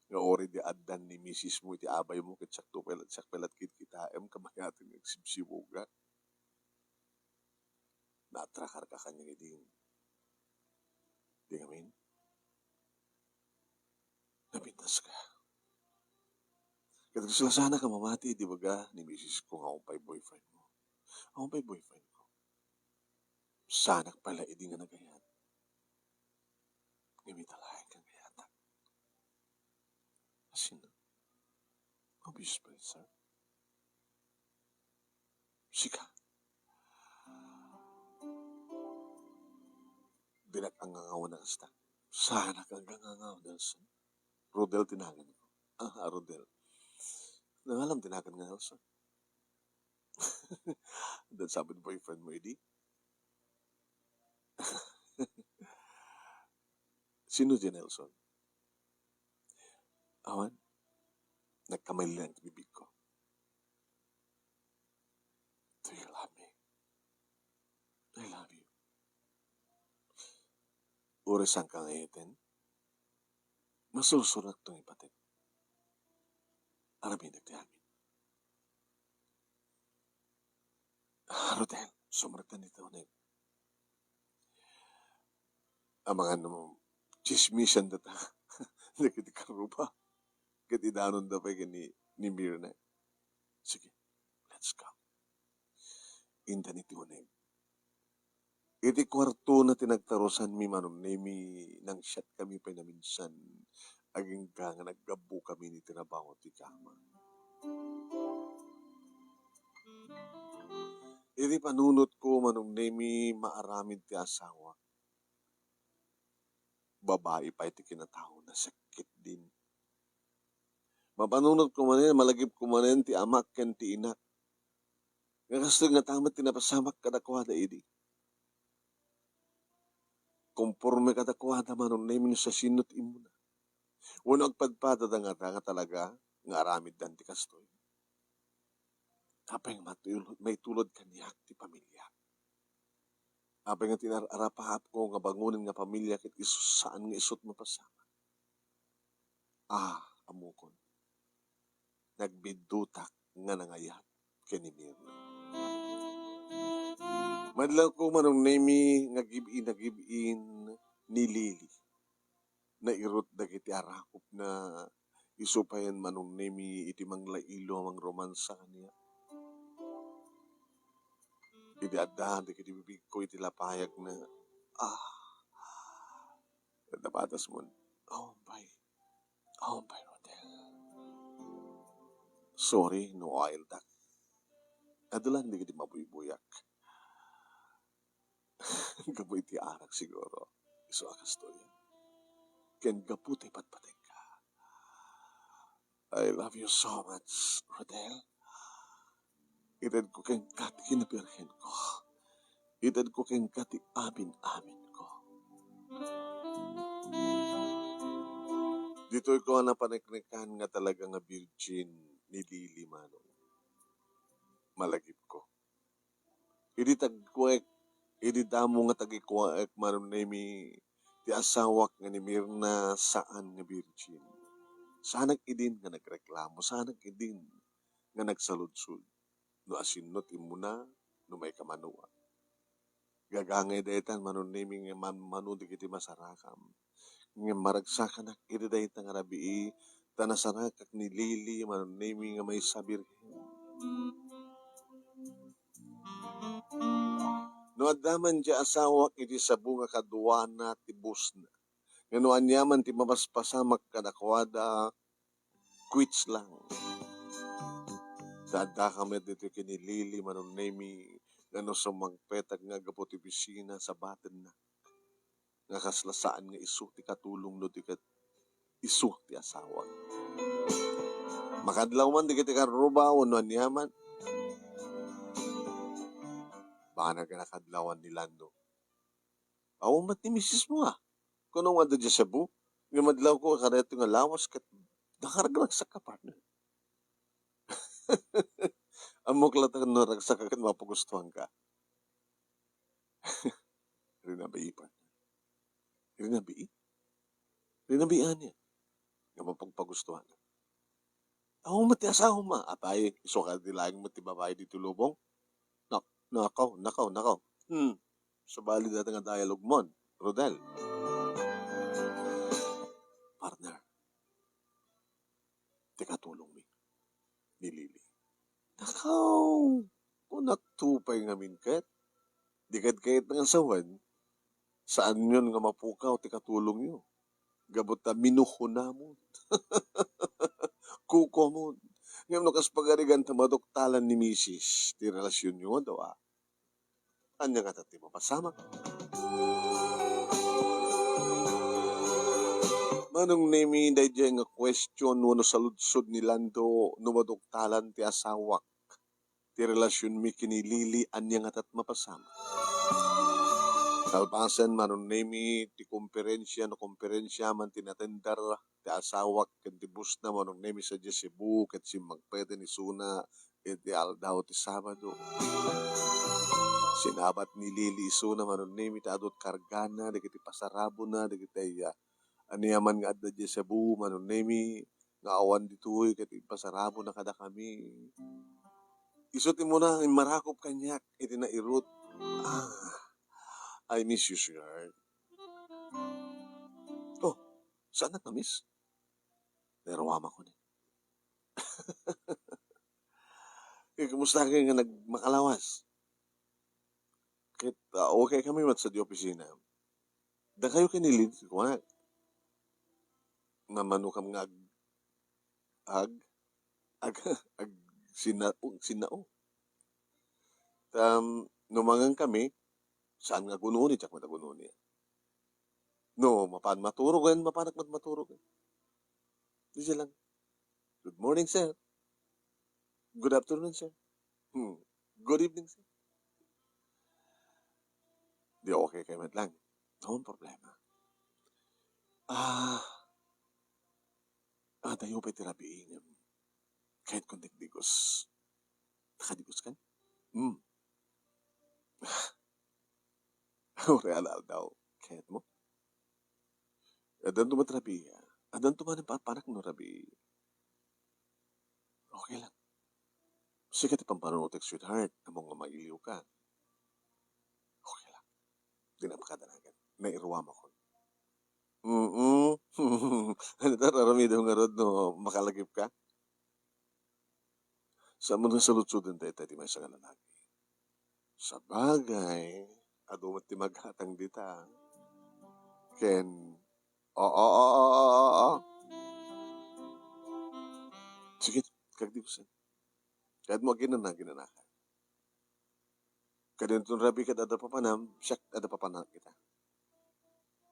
Nga uray di addan ni misis mo iti abay mo, ket siak to pay lat-, siak pay latkit kitaem, kabayaten nga agsibsibugak. Naatrakar ka kaniak idi. Di ngamin? Napintas ka. Ket kasla sana ka mamati, di baga ni misis ko nga awan pay boyfriend mo. Awan pay boyfriend ko. Sanak pala idi nga nagayat. Ngem ita laeng kang gayatak. Asino? Obvious pa, sir. Sika. Dinak angangaw na kasta. Sanak angangaw, Nelson. Rodel ti naganko. Ah, Rodel. Nangalam ti nagan nga Nelson. Then sabi ni boyfriend mo, idi? Sino di Nelson? Awan. Nagkamali lang ti bibig ko. Do you love me? I love you. Uray saan ka nga iyeten, masursurak to nga ipatek. Aramidak ti amin. Ah, Rodel, sumrektan dita uneg. Amangan no chismisan data. Dagiti karuba. Ket idanonda pay ken ni, ni Mirna. Sige, let's go. Intan iti uneg. Iti kuartona ti nagtarusanmi, Manong Nemi, nangsiatkami pay naminsan, agingga nga naggabbukami iti trabaho ti kama. Iti panunotko, Manong Nemi, maaramid ti asawak. Babai pay ti kinataona, sakit din. Mapanunotko manen, malagipko manen ti amak ken ti inak. Nga kastoy ngata met ti napasamak kadakuada idi. Konporme kadakuada, Manong Nemi, no siasino ti immuna. Wenno agpadpadada ngata nga talaga nga aramiddan ti kastoy. Apay nga matul-, maitulod kaniak ti pamiliak? Apay nga ti nar-, arapaapko nga bangonen nga pamilya ket isu saan nga isut mapasamak? Ah, ammokon. Nagbiddutak nga nangayat ken ni Mirna. Madlawko, Manong Nemi, nga gib-in a gib-in ni Lily. Nairut dagiti arakupna, isu payen, Manong Nemi, iti manglailo a mangromansa kaniak. Idi adda dagiti bibigko iti lapayagna, ah, nabatasmon. Awan pay. Awan pay, Rodel. Sorry no aildak. Adu lang dagiti mabuybuyak. Gapu iti arak siguro. Isu a kastoy. Ken gapu ti patpatengka. I love you so much, Rodel. Itedko kenka ti kinabirhenko. Itedko kenka ti amin-aminko. Ditoy ko a napaneknekan nga talaga nga virgin ni Lily, Manong. Malagipko. Idi tagkuek, idi damo nga tagikuaek, Manong Nemi, ti asawak nga ni Mirna saan nga virgin. Saanak idin nga nagreklamo, saanak idin nga nagsaludsod no asino ti immuna, no maikamanoak. Gagangay daytan, Manong Nemi, nga mammano dagiti masarakam. Ngem maragsakanak iti dayta nga rabii, ta nasarakak ni Lily, Manong Nemi, nga maysa birhen. No adda man diay asawak iti sabo nga kaduana ti busna, nga no aniaman ti mapaspasamak kadakuada, quits lang. Ta addaka met ditoy ken ni Lily, Manong Nemi, nga no sumangpetak nga aggapu ti opisina, sabatenna nga kasla saan nga isu ti katulong no di ket isu ti asawak. Makadlaw man dagiti karruba wenno aniaman, banag a nakadlawan ni Lando. Awan met ni misis mo, a. Kuno nga adda diay sabo, nga madlawko kadaytoy nga lawas ket nakaragsak ka, partner. Ammok latta no naragsak ka ket mapagustuhan ka. Rinabii, partner. Rinabii? Sinabian niya nga mapagpagustuhan. Awan met ti asawam. Apay, isu kadi laeng met ti babai ditoy lubong? Nak-, nakaw, nakaw, nakaw. Hmm. Sabali dayta nga dialogue mon, Rodel. Partner, ti katulongmi ni Lily. Nakaw, kunakto pay ngamin ket. Di kad kayat nga sawen, saanyon nga mapukaw ti katulongyo. Gapu ta minuhonamon. Kukuamon. Ngem no kas pagarigan ta maduktalan ni misis ti relasionyo nga dua, ania ngata ti mapasamak? Manong Nemi, daydiay nga question wenno saludsod ni Lando, no maduktalan ti asawak, ti relasionmi ken ni Lily, ania ngata ti mapasamak? Kalpasen, Manong Nemi, ti komperensia no komperensia man ti natender ti asawak ken ti bossna, Manong Nemi, sadiay Cebu ket simmagpeten isuna iti aldaw ti Sabado. Sinabat ni Lily isuna, Manong Nemi, ta adu ti kargana dagiti pasarabona dagiti, ah, ania man nga adda diay Cebu, Manong Nemi, nga awan ditoy ket impasarabona kadakami. Isu ti umuna nga immarakop kaniak iti nairut. Ah, I miss you, sweetheart. Oh, saanak nga miss? Nairuamakon. Eh, kumusta kayo nga nagmakalawas? Ket, ah, okay kami met sadiay opisina. Dakayo ken ni Lily, kunak. Mamanokam nga ag-, ag-, ag-, ag-, sina-, sinnao. Tam, no mangan kami, saan nga agunoni, diak met agunoni. No, mapan maturogen, mapanak met maturogen. Diay lang. "Good morning, sir. Good afternoon, sir. Hmm. Good evening, sir." Di okay kayo met lang. Awan problema. Ah, adayo pay ti rabii ngem kayatkon ti agdigos. Nakadigos kan? Hmm. Uray aldaw-aldaw. Kayatmo? Addanto met rabii, ah. Addanto man papanak no rabii. Okay lang. Sika ti pampanunotek, sweetheart. Ammom nga mailiw ka. Okay lang. Di na makadanagan. Nairuamakon. Mm. Ano ta, aramidem ngarud no makalagip ka? Saan mo nga saludsodon dayta ti maysa nga lalaki? Sabagay, adu met ti maghatang dita. Ken, oo, oo, oo, oo, oo. Sige, kagdigusen. Kayatmo aginana, aginanaka. Kadinton rabii ket adda papanam, siak adda papanak ita.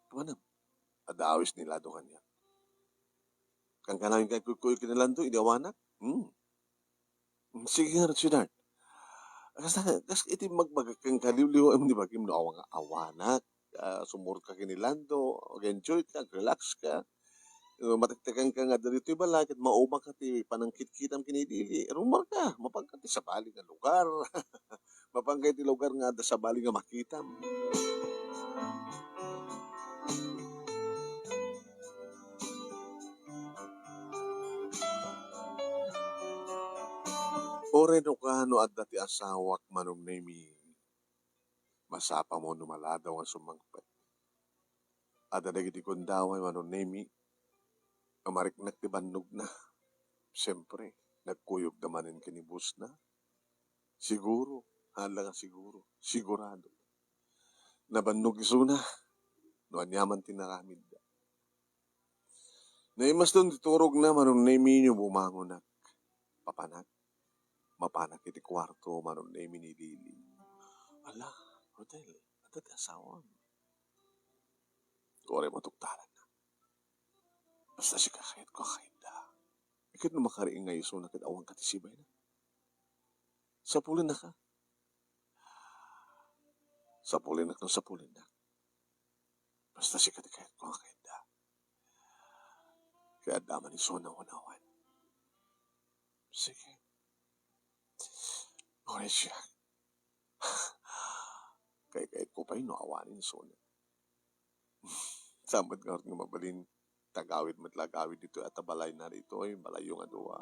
Papanam. Adda awis ni Lado kaniak. Kankanayon nga agkuykuyog ken ni Lando, idi awanak? Hmm. Hmm, sige ngarud, sweetheart. Kas, kas iti magbaga ken kaliwliwem ni bagim no awan nga awanak, ah, sumurot ka ken ni Lando, ag-enjoy ka, ag-relax ka. No matektekan ka nga adda ditoy balay, ket mauma ka ti panangkitkitam ken ni Lily, rummuar ka, mapan ka ti sabali nga lugar. Mapan ka iti lugar nga adda sabali nga makitam. Uray no kano adda ti asawak, Manong Nemi, masapam no maladaw nga sumangpet. Adda dagiti gundaway, Manong Nemi, nga mariknak ti bannogna. Siempre, nagkuyogda manen ken ni bossna. Siguro, haan la nga siguro, sigurado. Nabannog isuna no aniaman ti naramidda. Naimaston ti turogna, Manong Nemi, no bumangonak. Papanak, mapanak iti kuarto, Manong Nemi, ni Lily. Ala, Rodel, adda ti asawam. Uray maduktalanna. Basta sika, kayatko a kayatda. Ket no makariing nga isuna ket awan ka ti sibayna, sapulennaka. Sapulennak no sapulennak. Basta sika ti kayatko a kayatda. Kayatda man isuna wenno awan. Sige. Uray siak. Kaykayatko pay no awanen isuna. Saan met ngarud nga mabalin Tagawid met la agawid ditoy a ta balayna ditoy, balayyo nga dua.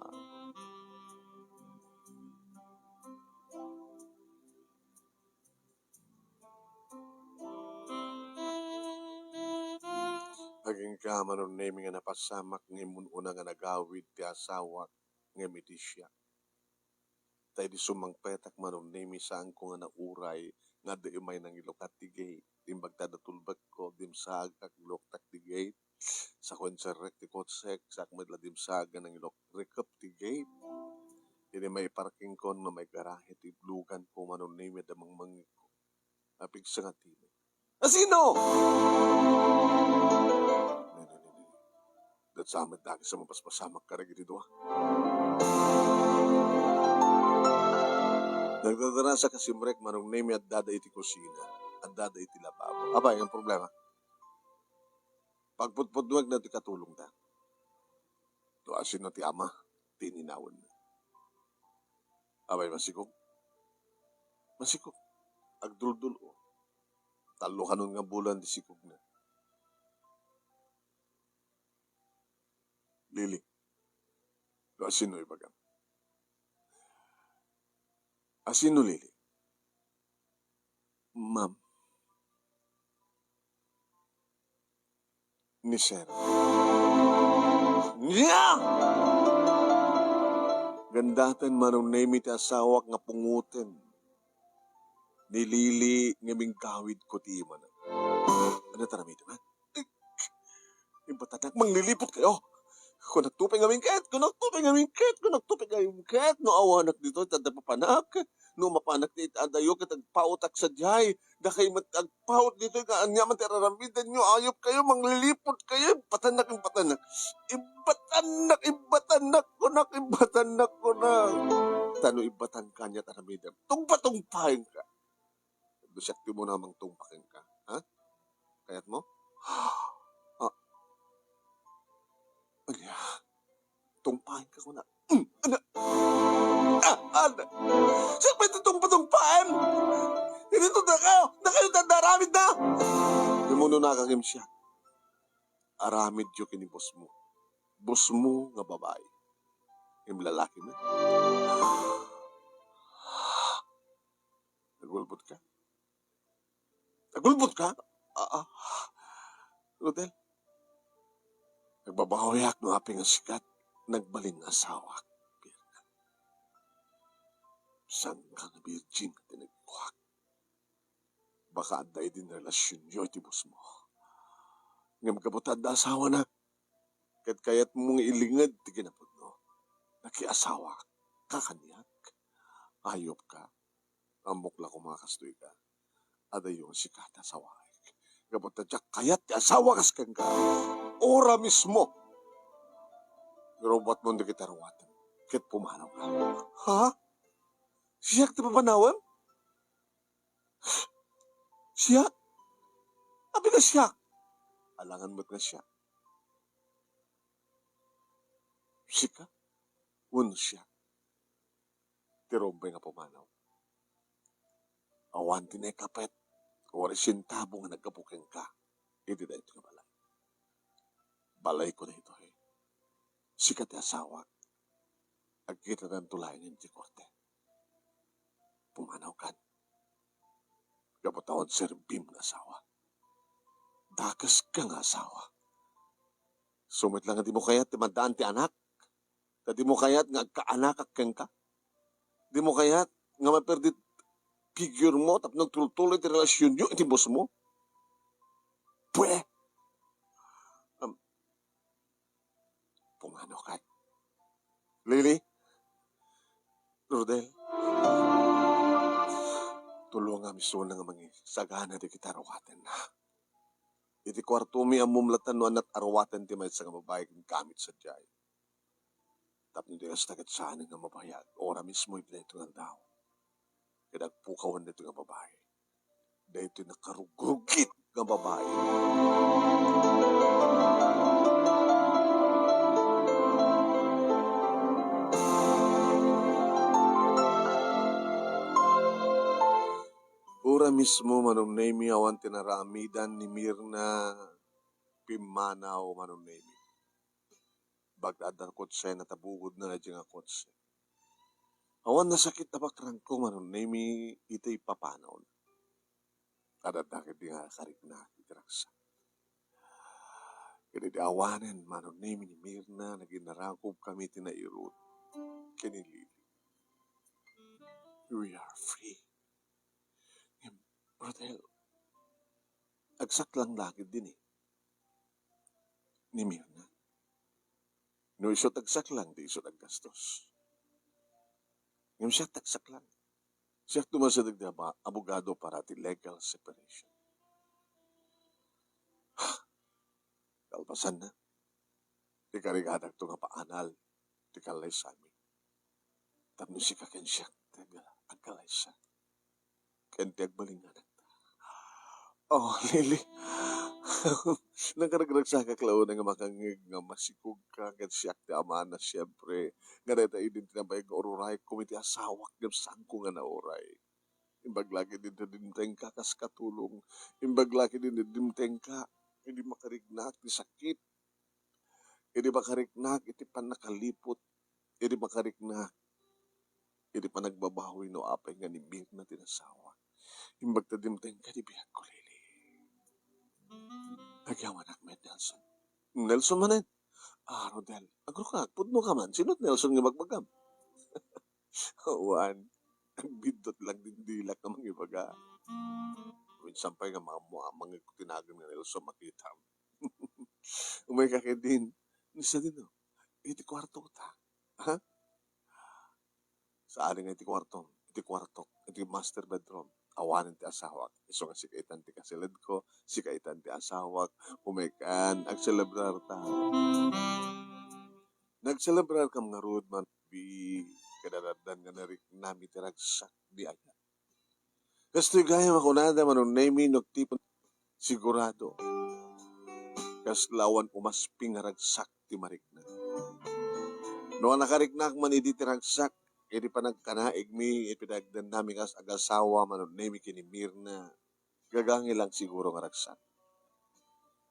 Agingga, Manong Nemi, nga napasamak nga immun-una nga nagawid ti asawak ngem iti siak. Ta idi sumangpetak, Manong Nemi, saanko nga nauray nga adda imay nangilukat ti gate. Imbag ta adda tulbekko, dimsaagak, luktak ti gate. Sako inserrek ti kotsek, saak met la dimsaag nga nangilok, rikep ti gate. Idi maiparkingko wenno maigarahe ti luganko, Manong Nemi, adda mangmangngegko. Apigsa nga timid. "Asino?" Nini, nini. Datsa met dagis a mapaspasamak kadagiti dua. Nagdadarasak a simrek, Manong Nemi, addada iti kusina, addada iti lababo. Apay, ang problema? Pagpudpudnuek dagiti katulongda. No asino ti ama, ti ininawenna. Apay, masikog? Masikog. Agduldul-o. Tallo kanon nga bulan ti sikogna. Lili, no asino ibagam? Asino, Lili? Ma'am. Ni Sir. Nia! Gandaten, Manong Nemi, ti asawak nga pungoten ni Lili nga minggawidko ti imana. Ania ti aramidem, ha? Imbatanak, mangliliput kayo. Kunakto pay ngamin ket, kunakto pay ngamin ket, kunakto pay ngamin ket, no awanak ditoy, ta adda papanak. No mapanak ti adayo ket agpaotak sadiay. Dakay met agpaot ditoy, nga ania man ti araramidenyo, ayop kayo, mangliliput kayo, imbatanak, imbatanak. Imbatanak, imbatanak, kunak, imbatanak, kunak. Ta no imbatan ka, ania ti aramidem? Tungpa-tungpaenka. No siak ti umuna a mangtungpa kenka, ha? Kayatmo? Ah. Ania? Tungpaenka, kuna. Mm, ania? Ah, ania? Siak pay ti tungpa-tungpaen? Ditoy dakayo, dakayo ti adda aramidna. Imunonaka ngem siak. Aramidyo ken ni bossmo. Bossmo nga babai. Ngem lalaki met. Nagulbod ka? Nagulbod ka? Ah, ah. Rodel, nagbabawiak no apay nga sika ti nagbalin nga asawak. Sangka nga birgin ti nagkuak. Baka adda idin relasionyo iti bossmo. Ngem gapu ta adda asawana, ket kayatmo nga ilinged ti kinapudno. Nakiasawa ka kaniak. Ayop ka. Ammok la koma a kastoy ka. Adayo nga sika ti asawaek. Gapu ta diak kayat ti asawa kas kenka. Ora mismo, rubatmon dagiti aruatem ket pumanawka. Ha? Siak ti papanawem? Siak? Apay nga siak? Alangan met nga siak. Sika? Wenno siak ti rumbeng a pumanaw? Awan ti naikapet wenno sentabo nga naggapu kenka iti daytoy nga balay. Balayko daytoy. Sika ti asawak. Agkitatanto laengen iti korte. Pumanawkan. Gapu ta awan serbim nga asawa. Dakeska nga asawa. Isu met la nga dimo kayat ti maddaan ti anak. Ta dimo kayat nga agkaanakak kenka. Dimo kayat nga maperdi ti figuremo tapno agtultuloy ti relasionyo iti bossmo. Pwe! Am, Pumanaw kay. Lili, Rodel, tulongam isuna nga mangisagana dagiti aruatenna. Iti kuartomi, ammom latta no aniat aruaten ti maysa nga babai ken gamit sadiay. Tapno di kasta ket saanen nga mabayag, ora mismo iti daytoy nga aldaw. Ket agpukawan daytoy nga babai. Daytoy nakarugrugit nga babai. Ora mismo, Manong Nemi, awan ti naaramidan ni Mirna, pimmanaw, Manong Nemi. Bagta adda kotse, natabugodna daydiay nga kotse. Awan nasakit a pakrangko, Manong Nemi, iti papanawna. Adda ketdi nga kariknak iti ragsak. Ket idi awanen, Manong Nemi, ni Mirna, naginarakobkami iti nairut ken ni Lily. We are free. Ngem, Rodel, agsaklang la ketdi ni, ni Mirna. No isu ti agsaklang, di isu ti aggastos. Ngem siak ti agsaklang. Siak ti umasideg ti aba-, abogado para ti legal separation. Kalpasanna, ikarigadakto nga paanal ti kallaysami. Tapno sika ken siak ti ag-, agkalaysa ken ti agbalin nga anakta. Oh, Lily. Nakaragragsakak la unay nga makangngeg nga masikogka ket siak ti amana, siempre. Nga dayta idin ti nabayag nga ururayekko iti asawak ngem saanko nga nauray. Imbag la ketdin ti dimtengka kas katulong. Imbag la ketdin ti dimtengka idi makariknak ti sakit. Idi makariknak iti pannakaliput. Idi makariknak iti panagbabawi no apay nga ni Mirna ti nasawak. Imbag ta dimtengka ti biagko, Lily. Agyamanak met, Nelson. Nelson manen? Ah, Rodel. Agrukak, pudno ka man. Sino ti Nelson nga ibagbagam? Awan. Agbiddut lang ti dilak nga mangibaga. Minsan pay nga maammuamangek ti nagan nga Nelson, makitam. Umayka ketdin. Ni sadino? Iti kuarto ta. Ha? Saan nga iti kuarto? Iti kuarto, iti master bedroom. Awanen ti asawak. Isu nga sika itan ti kasilidko, sika itan ti asawak. Umaykan, agselebrar ta. Nagselebrar kam ngarud, Manong Nemi, ket addan nga nariknam iti ragsak di aya. Kastoy gayam a kunada, Manong Nemi, no agtipon, sigurado. Kasla awan umasping nga ragsak ti marikna. No nakariknak man idi ti ragsak, idi panagkanaigmi, iti panagdannami kas agasawa, Manong Nemi, ken ni Mirna, gagangi lang siguro nga ragsak.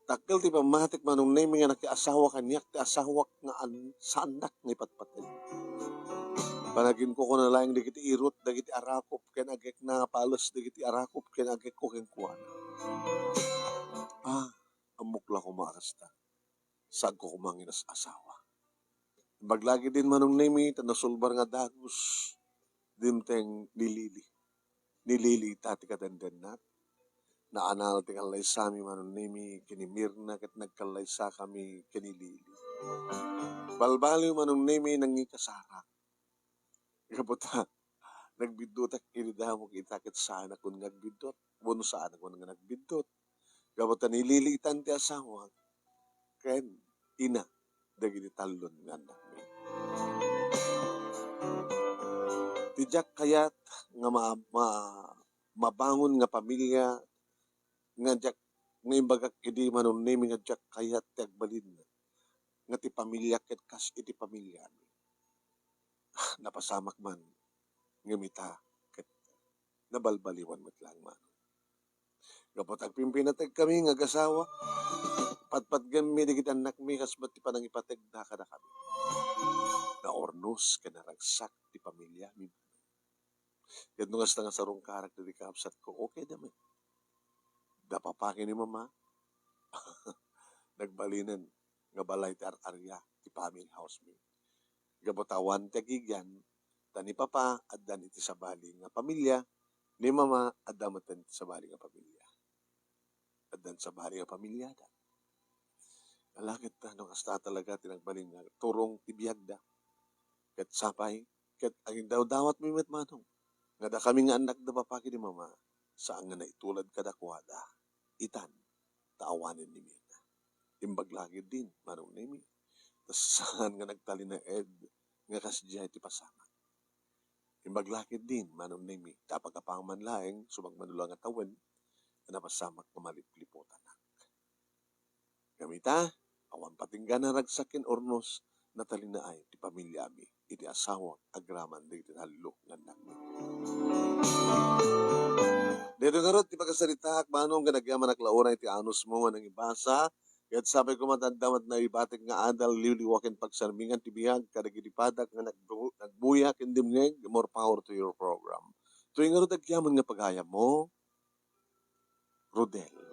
Dakkel ti pammatik, Manong Nemi, nga nakiasawa kaniak ti asawak nga an-, saannak nga ipatpateg. Panaginkukuna laeng dagiti irut, dagiti arakop, ken agekna nga pales dagiti arakop ken agekko kenkuana. Ah, ammok la koma a kasta. Saanko koma nga inas-asawa. Imbag la ketdin, Manong Nemi, ta nasulbar nga dagus, dimteng ni Lily. Ni Lily ita ti kadendennat. Naanal ti kallaysami, Manong Nemi, ken ni Mirna ket nagkallaysakami ken ni Lily. Balbaliw, Manong Nemi, nangikasarak. Gapu ta, nagbiddutak idi damo ita ket saanak nga agbiddut. Wenno saanak nga nagbiddut. Gapu ta ni Lily itan ti asawak ken ina dagiti tallon nga annakmi. Ti diak kayat nga ma-, ma-, mabangon nga pamilia nga diak, nga imbagak idi, Manong Nemi, nga diak kayat ti agbalin nga ti pamiliak ket kas iti pamiliami. Napasamak man, ngem ita ket nabalbaliwan met laeng, Manong. Gapu ta agpimpinategkami nga agasawa, patpatgenmi dagiti annakmi kas met ti panangipategda kadakami. Naurnos ken naragsak ti pamiliami. Ket no kasta nga sarungkarak dagiti kabsatko, okay da met. Da papa ken ni mama, nagbalinen nga balay ti ar-aria ti family house mi. Gapu ta awan ti agigian, ta ni papa addan iti sabali nga pamilia, ni mama adda met iti sabali nga pamilia. Addan sabali nga pamiliada. Ala ket ta, no kasta talaga ti nagbalin nga turong ti biagda. Ket sapay, ket agindawdawatmi met, Manong, nga dakami nga annakda papa ken ni mama, saan nga naitulad kadakuada itan ta awanen ni Mirna. Imbag la ketdin, Manong Nemi, ta saan nga nagtalinaed nga kasdiay ti pasamak. Imbag la ketdin, Manong Nemi, ta apagapang man laeng, subang mano la nga tawen, a napasamak nga maliplipotanak. Ngem ita, awan patingga naragsak ken urnos, natalinaay ti pamiliami iti asawak agraman dagiti tallo nga annakmi. Daytoy ngarud ti pakasaritaak, Manong, ket agyamanak la unay ti anusmo nga nangibasa Ket sapay koma ta adda met naibatik nga adal, liwliwa ken pagsarmingan ti biag kadagiti padak nga nagbu-, nagbuya ken dimngeg. More power to your program. Toy ngarud agyamon nga pagayammo, Rodel.